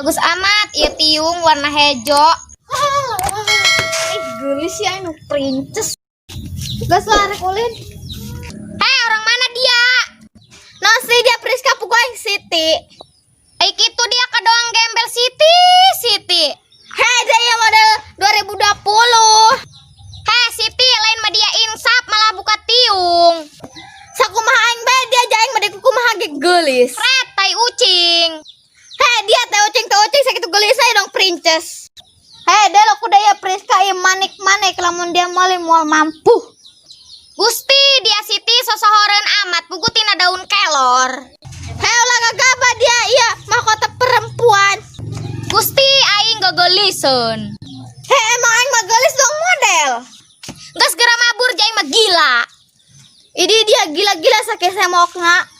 Bagus amat ieu tiung warna hejo. Ih, geulis ya anu princess. Geus lah, rek ulin. Hei, orang mana dia? Nah, si dia Priska, puguh aing Siti. Eh, kitu dia kadoang gembel Siti, Siti. Hei, dia model 2020. Hei, Siti, lain mah dia insap malah buka tiung. Sakumaha aing bae dia aja, aing mah kumaha ge geulis. Ret, tai ucing. Hei, dia teh ucing sakitu geulis aja dong princess. Hei, dia lo kuda ya Priska ieu manik-manik, lamun dia meuli moal mampu. Gusti, dia Siti sosohoreun amat, puguh tina daun kelor. Hei, ulah gagabah dia, iya mahkota perempuan. Gusti, aing gageuliseun. Hei, emang aing mah geulis dong model. Geus geura mabur, aing mah gila. Ini dia gila-gila saking semokna.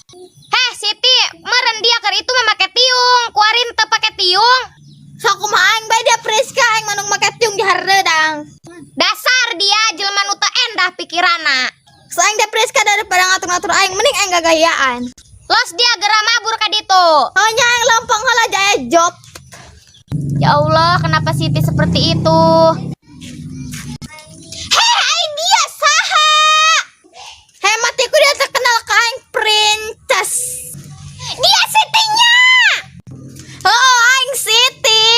Heh, Siti, meren dia keur itu mah make tiung, kuari teu pake tiung. Sakumaha aing bae dia Priska, aing mah nu make tiung di hareudang. Dasar dia jelema nu teu endah pikirana. So aing dia Priska, daripada ngatur-ngatur aing mending aing gagayaan. Los dia geura mabur ka ditu. Oh nya, aing lempeng heula jaya job. Ya Allah, kenapa Siti seperti itu? Hei, aing dia saha? Hei, matiku dia terkenal ke aing princess. Dia Sitinya. Oh, aing Siti.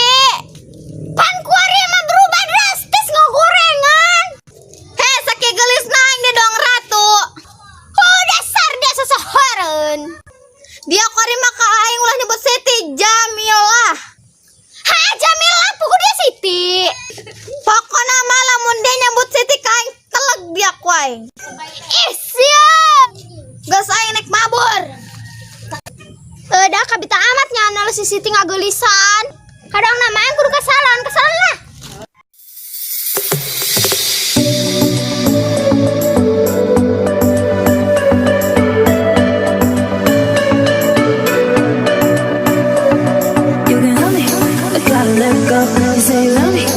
Pan kuari mah berubah drastis ngogorengan. Hei, saking geulisna aing dia dong ratu. Oh, dasar dia sosohoreun. Dia kuari mah ka aing ulah nyebut Siti, Jamilah. Hah, Jamila, puguh dia Siti. Pokokna mah lamun dia nyebut Siti ka aing, teleg dia ku aing. Ih, siap. Geus, aing nek mabur. Eh, dah kabita amat nya si Siti ngageulisan. Kadang nama aing kudu kasalan, kasalan lah. You can help me, I gotta let go. You say you love me,